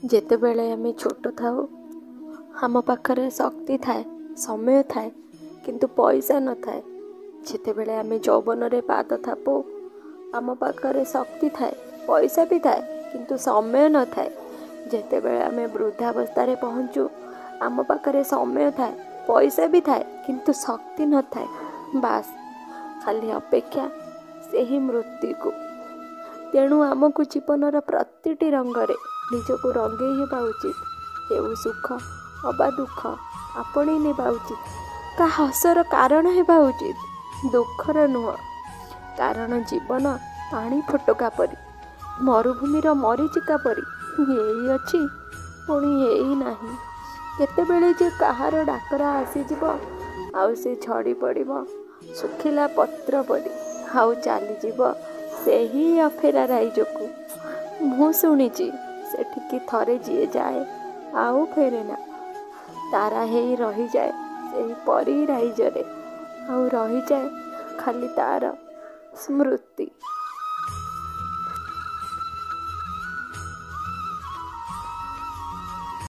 ଯେତେବେଳେ ଆମେ ଛୋଟ ଥାଉ, ଆମ ପାଖରେ ଶକ୍ତି ଥାଏ, ସମୟ ଥାଏ, କିନ୍ତୁ ପଇସା ନଥାଏ। ଯେତେବେଳେ ଆମେ ଯୌବନରେ ପାଦ ଥାପୁ, ଆମ ପାଖରେ ଶକ୍ତି ଥାଏ, ପଇସା ବି ଥାଏ, କିନ୍ତୁ ସମୟ ନଥାଏ। ଯେତେବେଳେ ଆମେ ବୃଦ୍ଧାବସ୍ଥାରେ ପହଞ୍ଚୁ, ଆମ ପାଖରେ ସମୟ ଥାଏ, ପଇସା ବି ଥାଏ, କିନ୍ତୁ ଶକ୍ତି ନଥାଏ। ବାସ୍, ଖାଲି ଅପେକ୍ଷା ସେହି ମୃତ୍ୟୁକୁ। ତେଣୁ ଆମକୁ ଜୀବନର ପ୍ରତିଟି ରଙ୍ଗରେ ନିଜକୁ ରଙ୍ଗେଇ ହେବା ଉଚିତ। ହେଉ ସୁଖ ଅବା ଦୁଃଖ, ଆପଣେଇ ନେବା ଉଚିତ। କାହା ହସର କାରଣ ହେବା ଉଚିତ, ଦୁଃଖର ନୁହଁ। କାରଣ ଜୀବନ ପାଣି ଫୋଟକା ପରି, ମରୁଭୂମିର ମରିଚିକା ପରି, ହେଇ ଅଛି ପୁଣି ହେଇ ନାହିଁ। କେତେବେଳେ ଯେ କାହାର ଡାକରା ଆସିଯିବ ଆଉ ସେ ଝଡ଼ି ପଡ଼ିବ ଶୁଖିଲା ପତ୍ର ପରି, ଆଉ ଚାଲିଯିବ ସେହି ଅଫେରା ରାଇଜକୁ। ମୁଁ ଶୁଣିଛି, ସେଠିକି ଥରେ ଯିଏ ଯାଏ ଆଉ ଫେରେନା। ତାରା ହେଇ ରହିଯାଏ ସେହି ପରି ରାଇଜରେ, ଆଉ ରହିଯାଏ ଖାଲି ତାର ସ୍ମୃତି।